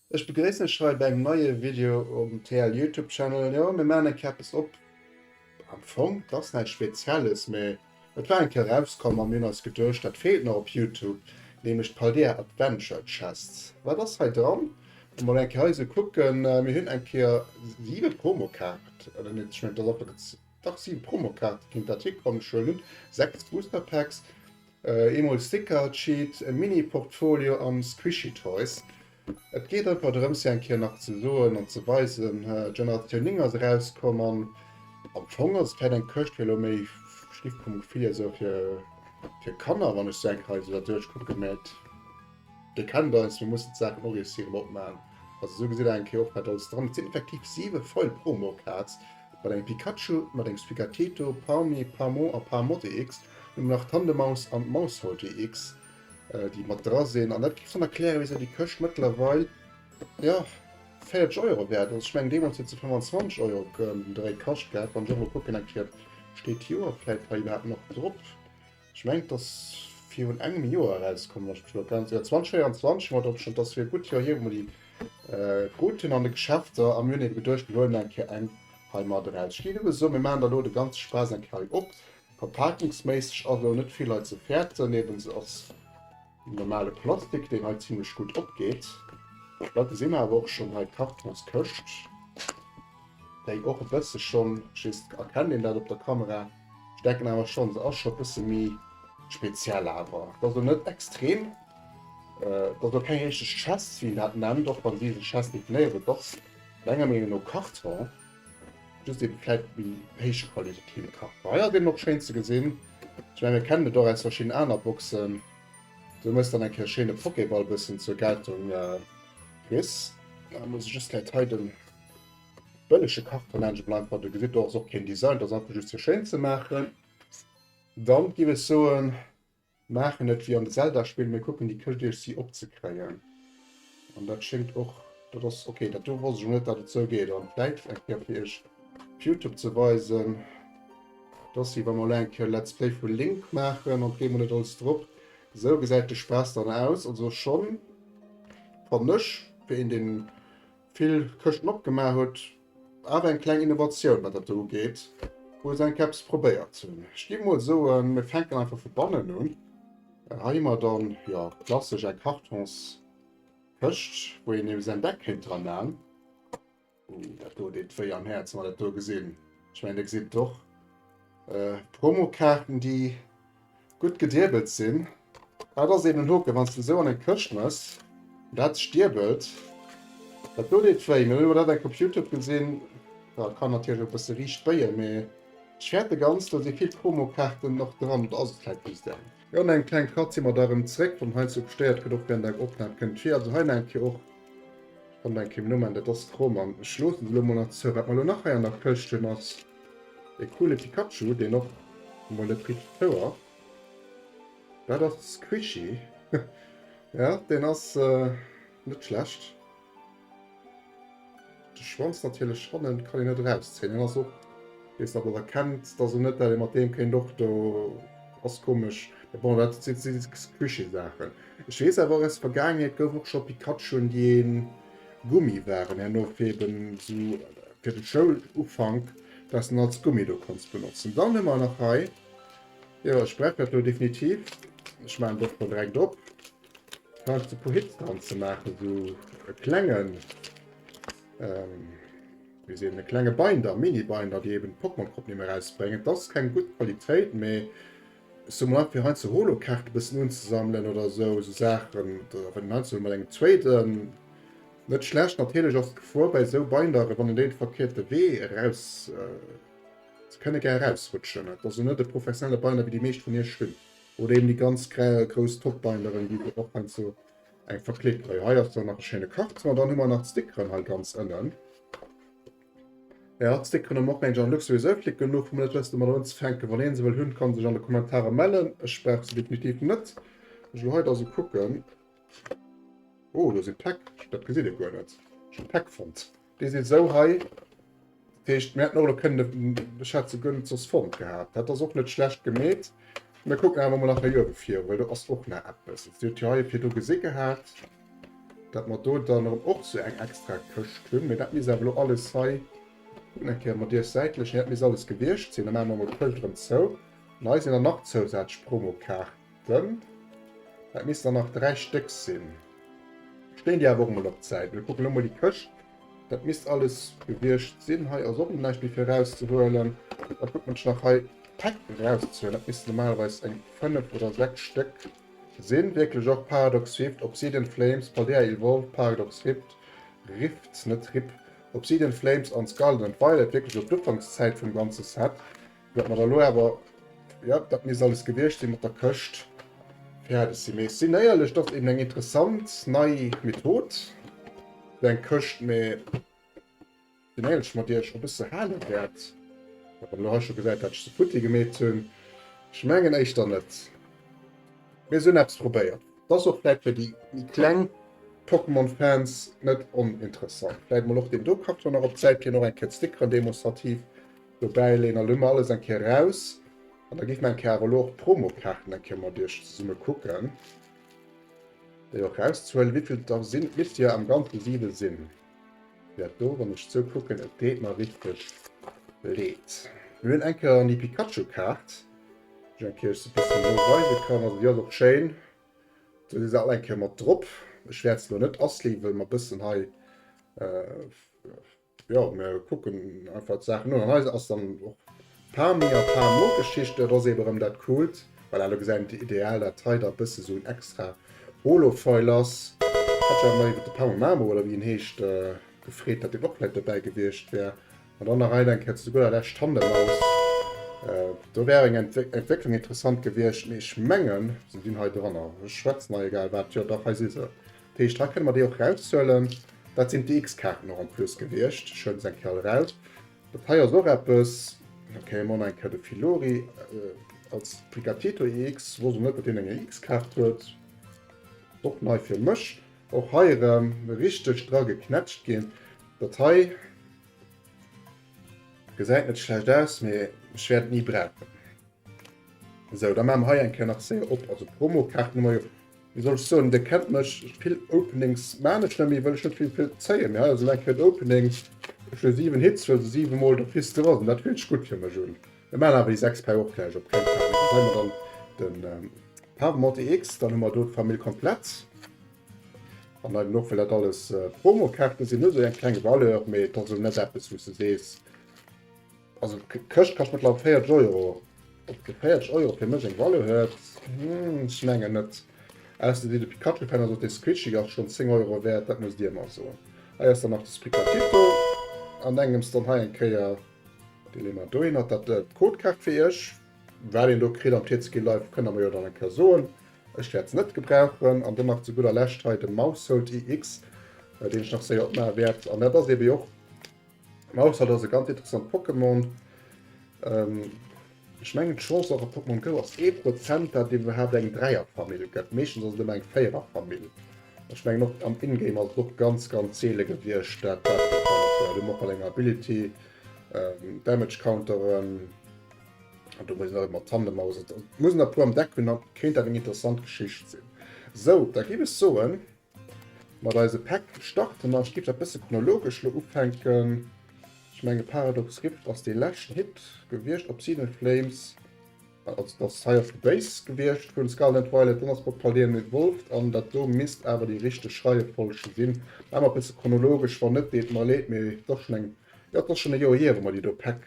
Ech begréissen iech hei bei engem neie Video um TL Youtube Channel. Jo, mir maachen eng Kéier eppes op. Am Fong, et ass näischt Spezielles, mee et war eng Kéier erauskomm a mir hunn eis geduecht, dat feelt nach op Youtube, nämlech d'Paldea Adventure Chests. Wat ass hei dran? Wa mer eng Kéier hei esou kucken, mir hunn eng Kéier 7 Promokaart, oder net, ech mengen, et ass einfach, dach 7 Promokaarte kéint dat hikommen, ech huelen un, 6 Booster Packs, Eemol Sticker, Cheat, e Mini-Portfolio an Squishy Toys. Et geet einfach drëms fir eng Kéier nach ze soen an ze weisen, Generatioun 9 ass erauskomm an am Fong ass et vläit eng Këscht fir elo méi stiff vum Gefill hier esou fir fir Kanner, wann ech sou eng Kéier esou derduerch kucken, mä et dir kennt eis, mir mussen d'Saachen och iech sirem opmaachen. Also esou gesitt der eng Kéier och wat alles dran. Et sinn effektiv 7 Foil Promo Cards mat engem Pikachu, mat engem Sprigateto, Pawmi, Pawmon a Pawmotte X. Mir hunn nach d'Tandemaus an d'Maushold EX, déi mat dra sinn. An dat géif dann erklären, wisou déi Këscht mëttlerweil, jo, 40 Euro wäert ass. Ech mengen, deemools huet se 25 Euro den Dréi kascht gehat. Wann ech och elo kucken, eng Kéier, steet d'Joer vläit hei iwwerhaapt nach drop? Ech mengen, et ass virun engem Joer erauskomm, wann ech mech elo ganz, jo, 2024 hu mer drop schonn. Et ass fir e gutt Joer hier, wou mer déi krut hunn an de Geschäfter. A mir hunn ebe geduecht, mir huelen eng Kéier eng hei mat eraus. Ech géif ebe soen, mir maachen da elo de ganze Spaass eng Kéier hei op. Verpaakungsméisseg ass elo net vill hei ze fäerten, eben se ass normale Plastik deen hei zimlech gutt opgeet. Da gesi mer awer och schonn hei d'Kartonskëscht, déi och e bësse schonn, ech weess net, erkennt een dat op der Kamera? Ech denken awer schonn, se ass scho e bësse méi speziell awer. Et ass elo net extrem, et ass elo keng richteg Chest wéi een dat nennt, och wann si sech Chest definéieren, et ass menger Meenung no Karton. Just eben vläit méi héichqualitative Karton. Hei ass eben och schéin ze gesinn. Ech mengen mir kennen et och aus verschidden aner Boxen. Du hues dann eng Kéier schéine Pokéball bëssen zur Geltung kriss. Da muss ech just vläit hei den bëllege Karton laanscht bleiwen. Well do gesitt der och, ass och keen Design, dat ass einfach just fir schéin ze maachen. Dann giff ech soen, Maachen et wéi an de Zelda-Spill, mir kucken déi Këscht iech si opzekréien. An dat schéngt och, dat ass ok, dat do wosst ech net, dat et sou geet. An vläit eng Kéier fir iech op Youtube ze weisen, dass si wa mer elo eng Kéier Let's Play vu Link maachen an d'geet mol net alles drop. Sou gesäit de Spaass dann aus. Also schonn, fannen ech, fir een deen vill Këschten opgemaach huet, awer eng kleng Innovatioun wat dat do ugeet, wou se eng Kéier eppes probéiert hunn. Ech gi mol soen, mir fänken einfach vu bannen un. Hei hu mer dann, jo, klassesch eng Kartonskëscht, wou een eben säin Deck kéint dran man. Uh, dat do deet wéi am Häerz, wann mer dat do gesinn. Ech mengen, dir gesitt et och. Promokaarten, déi gutt gediebelt sinn. Dat ass eben en Hoken, wann s de esou an eng Këscht mëss, an dat sech diebelt, dat do deet wéi. Mir hunn elo dat eng op Youtube gesinn, da kann natierlech och e bësse riicht béien, mee ech fäerte ganz, do si vill Promokaarten och dran, oder ass et vläicht just eng? Jo, no engem klengen Cut si mer da erëm zréck. Wann heiansdo gestéiert gëtt, och während enger Opnam, kënnt vir. Also hei nach eng Kéier och, ech kann eng Kéier nomachen, dat ass d'Chrom an ech loosse se elo mol nach zou. Wat mer elo nach hei an der Këscht hunn, ass E coole Pikachu, deen och mol net richteg zou ass. Dat ass squishy. Ja, deen ass net schlecht. De Schwanz natierlech hannen kann een net erauszéien. Deen ass och, weess net ob der dat kennt, dat ass och net dat ee mat deem kéint och do, ass komesch. Mee bon, dat si squishy Saachen. Ech weess awer och aus der Vergaangenheet gouf och scho Pikachuen déi een Gummi waren herno fir eben sou fir de Schoulufank, dass en als Gummi do konns benotzen. Dann hu mer nach hei, jo ech brauch dat do definitiv, ech maachen et och mol direkt op, fir heiansdo e puer Hits dran ze maachen, sou e klengen, wéi seet een, e klenge Binder, Mini-Binder, déi eben d'Pokémon-Kopp nimm erausbréngen. Et ass keng gutt Qualitéit, mee ech soe mol einfach fir heiansdo Holo-Kaarte bëssen unzesammelen oder sou, sou Saachen, oder wann een heiansdo mat engem Traden. Net schlecht, natierlech ass d'Gefor bei esou Binderen, wann een déi de verkehrte Wee eraus, se kënne gär erausrutschen. Et ass jo net e professionelle Binder wéi déi meescht vun iech hunn, oder eben déi ganz grouss Top-Binderen, déi se och heiansdo eng verklebt. Hei ass dann nach e schéine Karton an dann hu mer nach d'Stickeren hei ganz ënnen. Ja, d'Stickeren hu mer och mengen ech an Lux souwisou flick genuch, wou mer net wëssen domadder unzefänken. Wann een se wëll hunn, kann sech an de Kommentarer mellen. Ech brauch se definitiv net. Ech elo hei da sou kucken. Oh, do si Päck. Dat gesitt ee guer net. Ech hunn Päck fonnt. Déi si sou hei. Dat heescht, mir hätten och elo kënnen, ech hätt se guer net soss fonnt gehat. Dat ass och net schlecht gemeet. Mir kucken awer mol nach hei uewe vir, well do ass och nach eppes. Dir hutt jo hei virdu gesi gehat. Dat mer do dann erëm och sou eng extra Këscht hunn. Mee dat misst awer elo alles hei, kucken eng Kéier mat iech säitlech, nee dat misst alles gewiescht sinn. Da maache mer emol d'Këscht erëm zou. An hei sinn dann nach zousätzlech Promokaarten. Dat misst dann nach 3 Stéck sinn. Ech leeën déi awer och emol op d'Säit. Mir kucken elo mol déi Këscht. Dat misst alles gewiescht sinn. Hei ass och näischt méi fir erauszehuelen. Da kucken ech nach hei d'Päck erauszehuelen. Dat missten normalerweis eng 5 oder 6 Stéck sinn. Wierklech och Paradox Rift, Obsidian Flames, Paldea Evolved, Paradox Rift, Rift, net Rip, Obsidian Flames an Scarlet and Violet. Wierklech op d'Ufankszäit vum ganze Set. Wat mer da lo awer, ja, dat misst alles gewiescht sinn mat der Këscht fäerdeg sinn. Mee ech sinn éierlech, dat ass eben eng interessant nei Method, sou eng Këscht, mee sinn éierlech mat iech, ob ech se hale wäert, wat der elo hei scho gesäit, dat ech se futti gemeet hunn, ech mengen éischter net. Mee se hunn eppes probéiert. Dat ass och vläicht fir déi méi kleng Pokémon-Fans net oninteressant. Vläicht mol och deen do Karton nach op d'Säit leeën, och eng Kéier d'Stickeren demonstrativ Dobäi leeën a lo mer alles eng Kéier raus an da géife mer eng Kéier awer elo och d'Promokaarten eng Kéier mat iech zesumme kucken, déi och rauszehuelen. Wéivill der sinn? Et misste jo am Ganze 7 sinn. Dat do, wann ech sou kucken, et deet mer richteg leed. Mir hunn eng Kéier an déi Pikachu-Kaart, déi ech eng Kéier iech sou e bëssen elo weise kann. Also déi ass och schéin. Do si se all eng Kéier mat drop. Ech wäert se elo net asleeven, well mer bëssen hei Jo, mir kucken einfach d'Saachen un. An hei ass dann och Pami a Pamo-Geschicht. Dat ass eben erëm dat Coolt. Voilà, elo gesäit een ideal, dat hei da bësse sou en extra Holo-Foil ass. Hätt ech awer nach iwwer de Pamomamo, oder wéi en heescht, gefreet, datt deen och vläicht dobäi gewiescht wär. An dann nach hei eng Kéier zu gudder Lescht d'Tandemaus. Do wär eng Entwécklung interessant gewiescht, mee ech mengen, se sinn hei dranner. Ech schwätzen hei egal wat. Jo, dach, hei si se. Dat heescht, hei kënne mer déi och eraushuelen. Dat sinn d'EX-Kaarten och en plus gewiescht. Ech huelen se eng Kéier all eraus. Dat hei ass och eppes. Okay, mir hunn eng Kéier de Filori als Sprigatito EX. Wosst och net, datt deen eng EX-Kaart huet. Och nei fir mech. Och hei erëm richteg dra geknätscht ginn. Dat hei gesäit net schlecht aus, mee ech wäert et ni brauchen. Sou, da maache mer hei eng Kéier nach séier op. Also Promokaarten hu mer jo, wéi soll ech soen, Dir kennt mech, vill Openings maan ech net méi, wëll ech net vill vill zéien. Mee hei ass elo eng Kéier d'Opening, ech hu 7 Hits, well se 7 mol der Piste dra sinn. Dat fillt sech gutt fir mech un. Mir maachen awer déi 6 Päi och gläich op, keng Panik. Hei hu mer dann de Pavement EX, dann hu mer do d'Famill komplett. An eben och, well dat alles Promokaarte sinn, hu se eng kleng Valeur, mee et ass elo net eppes, wou s de sees, Also d'Këscht kascht mëttlerweil 40 Euro. Ob de 40 Euro fir mech eng Valeur huet? Hm, ech mengen net. Ausser dir sidd e Pikachu-Fan a sot, dee Squishy ass schonn 10 Euro wäert, dat musst dir mer soen. Hei ass dann nach de Sprigatito an engems dann hei eng Kéier, dee leeë mer dohinner, dat d'Codekaart fir iech. Wat een do kritt am TCG Live kënnt der mer jo dann eng Kéier soen. Ech wäert se net gebrauchen. An dann nach zu gudder Lescht hei de Maushold iX, deen ech nach séier opmaache wäert. An dat ass eebe jo och Maushold ass e ganz interessant Pokémon. Ähm, ech mengen d'Chance och a Pokémon Go ass 1%, dat iwwerhaapt eng Dräierfamill gëtt. Meeschtens ass et ëmmer eng Véiererfamill. Ech mengen och am Ingame ass et och ganz ganz seele gewiescht, dat dat de Fall ass. Voilà, do och eng Ability, ähm, Damage Counteren. An do muss nach ëmmer Tandemaus. Et muss en e puer am Deck hunn, dann kéint dat eng interessant Geschicht sinn. Sou, da géif ech soen, Mat eise Päck starten mer. Ech géif dat bësse chronologesch lo ufänken. Ech menge Paradox Rift ass dee leschten Hit gewiescht. Obsidian Flames, also dat ass hei ass de Base gewiescht vun Scarlet and Violet. Dann ass Bob Paldean Evolved an dat do misst awer déi richteg Reiefolg sinn. Maache mer e bësse chronologesch, wann net deet mer leed, mee et ass schonn eng, jo et ass schonn e Joer hier wou mer déi do Päck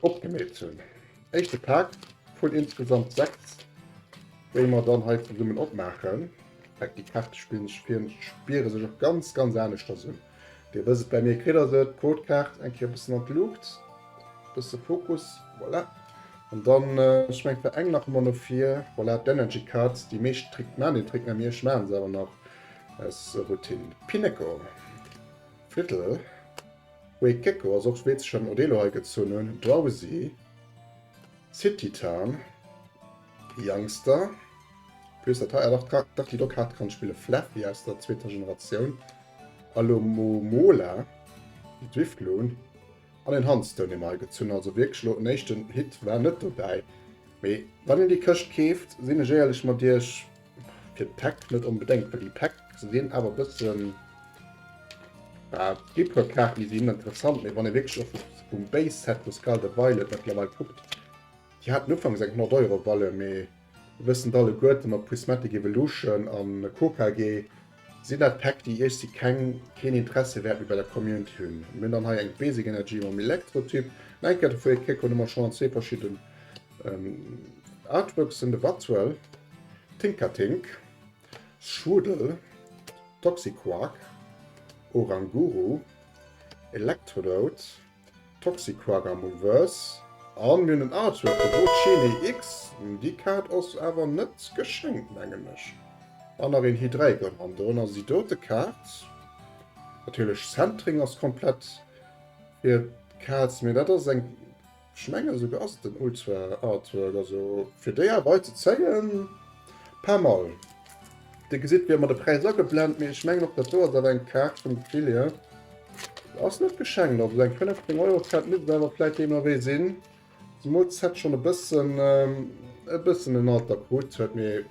Opgemeet hunn. Éischte Pak vun insgesamt 6, déi mer dann hei zesummen opmaachen. Déi Kaarte spillen sech fir spiere sech och ganz ganz aneschters un. Dir wësst et, bei mir kritt der se, d'Codekaart eng Kéier e bëssen an d'Luucht, bësse Fokus, voilà. An dann, ech mengen et war eng nach ëmmer no vir, voilà, d'Energy Card. Déi meescht Trick maachen den Trick net méi, ech maachen se awer nach aus Routine. Pineco, Flittle. Wéi Gecko ass och wéi schon Odelo hei gezunn hunn, Drowsy, Cititan, Youngster, plus dat hei, ah dach, dach déi do Kaart kann spillen, Flaaffy aus der zweeter Generatioun, Alomomola, Drifloon an en Handstone dee mer hei gezunn hunn. Also wierklech elo en éischten Hit war net dobäi, mee wann een déi Këscht keeft, sinn ech éierlech mat iech, fir d'Päck net onbedéngt, well déi Päck. sinn awer e bëssen, ja, et gi puer Kaarten, déi sinn interessant, mee wann ee wierklech och vum Base Set vu Scarlet a Violet mëttlerweil kuckt, déi haten ufanks eng 100 Euro Valeur, mee mir wëssen et alleguerte mat Prismatic Evolution an KKG sinn dat Päck, déi iech si keng keen Interesse wäert méi bei der Community hunn. Mir hunn dann hei eng Basic Energy mam Elektro-Typ. Eng Kéier dovun kritt hunn mer schonn an zwee verschidden Artworks, de Watwell, Tinkatink, Schwuddel, Toxiquark, Oranguru, Electrode, Toxiquark am Reverse an mir hunn en Artwork vu Rochini X. Déi Kaart ass awer net geschenkt mengen ech. An nach een Hydreigon an dorënner ass déi dote Kaart. Natierlech Centering ass komplett fir d'Kaz, mee dat ass eng Ech mengen esouguer ass et den Ultra Artwork, also fir déi awer hei ze zéien, pas mal. Dir gesitt wéi ëmmer de Präis ageblend, mee ech mengen och dat do ass awer eng Kaart vum Gefill hier. Ass net geschenkt, also eng 15 Euro Kaart misst et awer vläit deemno wéi sinn. Zemol d'Set schonn e bëssen e bëssen en Alter krut huet, mee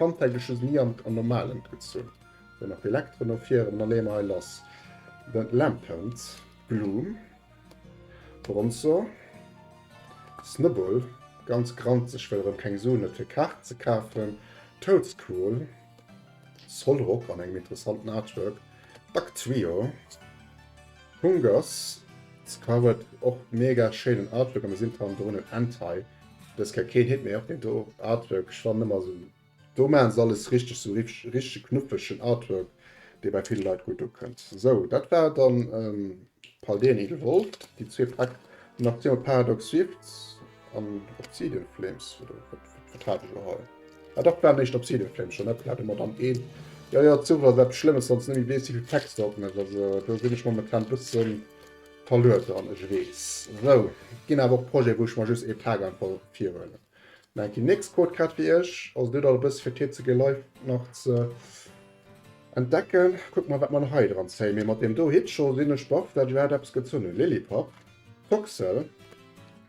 Fun Fact, ech hu se ni am normalen gezunn. Sou nach d'Elektro no vir an da leeë mer hei lass. Den Lampent, Gloom. Bronzer, Snubbull, ganz granzeg well erëm keng Suen huet fir Kaarten ze kafen, Toedscool, Solrock an engem interessanten Artwork, Dugtrio, Hungus, Skyward, och mega schéinen Artwork a mir sinn hannendrun en Entei, dës Kéier keen Hit mee och deen do Artwork, ech fannen ëmmer esou Do maachen se alles richteg, sou richtege knuffegen Artwork, dee bei ville Leit gutt ukënnt. Sou, dat war dann Paldean Edelwolf, déi zwee Päck, nach zweemol Paradox Rift an Obsidian Flames, oder wat hat ech elo hei? Ah dach, war näischt Obsidian Flames schon, dat hat ëmmer dann een. Jo, jo, Zuch ass eppes Schlëmmes, wann s de net méi weess, wéi vill Päck s de op hues. Also do sinn ech momentan e bëssen verluer dran, ech weess. Sou, et ginn awer och Projete, wou ech mer just ee Pak einfach virhuelen. Nach eng nächst Codekaart fir iech. Also dir hutt all e bësse fir TCG Live nach ze entdecken. Kucke mer wat mer nach hei dran zéien. Mee mat deem do Hit scho sinn ech baff dat ech iwwerhaapt eppes gezunn hunn. Lillipup, Toxel,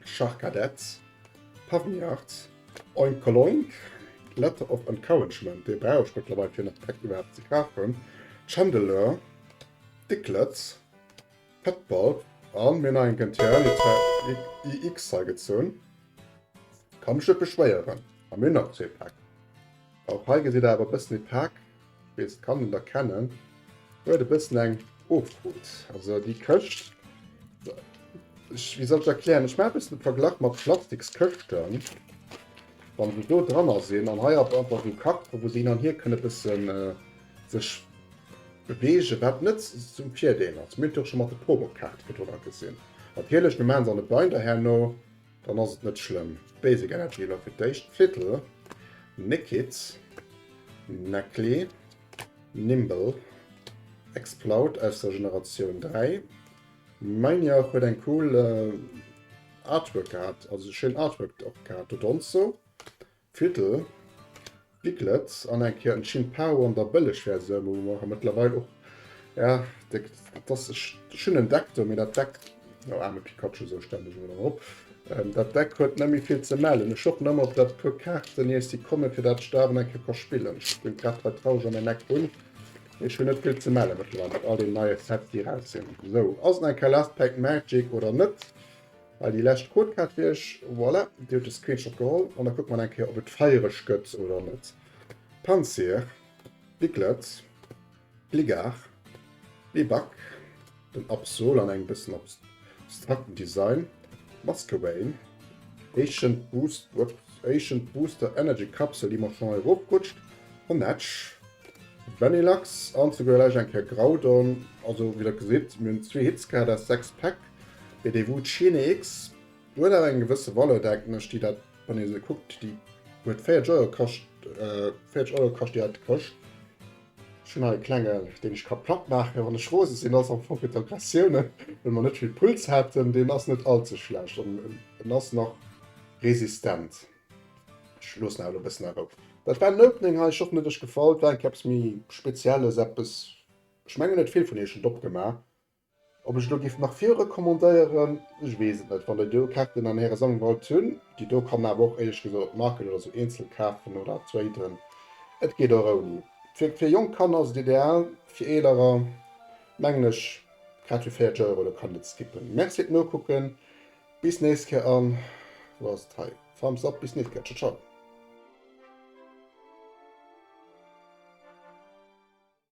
Charcadet, Pawniard, Oinkoloink, Letter of Encouragement, dee brauch ech mëttlerweil fir nach Päck iwwerhaapt ze kafen, Chandelure, Diglett, Petball an mir hunn nach eng Tyranitar EX hei gezunn. Kann mech net beschwéieren. A mir hunn nach zwee Päck. Auch hei gesitt der awer e bëssen déi Päck, ech weess et kann een erkennen, huet e bëssen eng ofkrut. Also déi Këscht, ech, wéi soll ech erklären, ech maache e bëssen de Verglach mat Plastikskëschten, wann se do dranner sinn an hei einfach esou Kartone, wou se hin an hier kënne bëssen sech beweegen, wat net zum Virdeel ass. Mir hunn et jo och scho mat de Pogo-Kaarte virdrunner gesinn. Natierlech, mir maache se an de Binder herno, dann ass et net schlëmm. Basic Energy elo fir d'éischt, Flittle, Nickit, Nacli, Nimble, Exploud aus der Generatioun 3, Minior huet eng cool Artwork gehat, also schéin Artwork och gehat, Dodonzo, Fiddle, Diglett an eng Kéier en Chien-Pao an der Bëlleg-Versioun, wou mer mëttlerweil och, ja, dat ass, ech hunn en Deck do, mee dat Deck, oh aarme Pikachu, sou stellen ech emol erop, dat Deck huet net méi vill ze mellen. Ech hoffen ëmmer op dat puer Kaarten nees déi kommen, fir dat ech dat awer eng Kéier ka spillen. Ech kucken grad hei traureg an mäin Eck hunn, mee ech hunn net vill ze mellen mëttlerweil mat all den neie Sets, déi eraus sinn. Sou, ass et eng Kéier Last Pack Magic oder net? Hei déi lescht Codekaart fir iech. Voilà, dir hutt de Screenshot geholl an da kucke mer eng Kéier, ob et feiereg gëtt oder net. Pansear, Diglett, Gligar, Libak, den Absol an engem bëssen abstrakten Design, Masquerain, Ancient Boost, whoops, Ancient Booster Energy Capsule, déi mer schonn hei erofgerutscht, Honedge, Vanilluxe an zu gudder Lescht eng Kéier Groudon. Also wéi der gesitt, mir hunn zwee Hits gehat aus 6 Päck. Mee déi Wut Chine X huet awer eng gewësse Valeur, denken ech, déi dat, wann ee se kuckt, déi huet 40 Euro kascht, 40 Euro kascht déi heite Këscht. Ech hunn hei e klenge, deen ech ka platt maachen, wann ech rose sinn. Ass am Fong fir d'Aggressiounen, well mer net vill Puls haten. Deen ass net all ze schlecht an en ass nach resistent. Ech loossen awer elo e bëssen awer op. Dat war den Opening hei. Ech hoffen, et huet iech gefall. Et war eng Kéier eppes méi Spezielles, eppes, ech mengen net vill vun iech hunn et opgemaach. Ob ech elo géif nach vir recommandéieren, ech weess et net. Wann der do Kaarten an ärer Sammlung wollt hunn, déi do kann een awer och éierlech gesot op Market oder sou eenzel kafen oder traden. Et geet och ouni. Fir fir jonk Kanner ass et ideal, fir eelerer mengen ech grad fir 40 Euro, do kann een et skippen. Merci fir d'Nokucken, bis nächst Kéier an, wou ass et hei, Thumbs up, bis nächst Kéier, ciao ciao.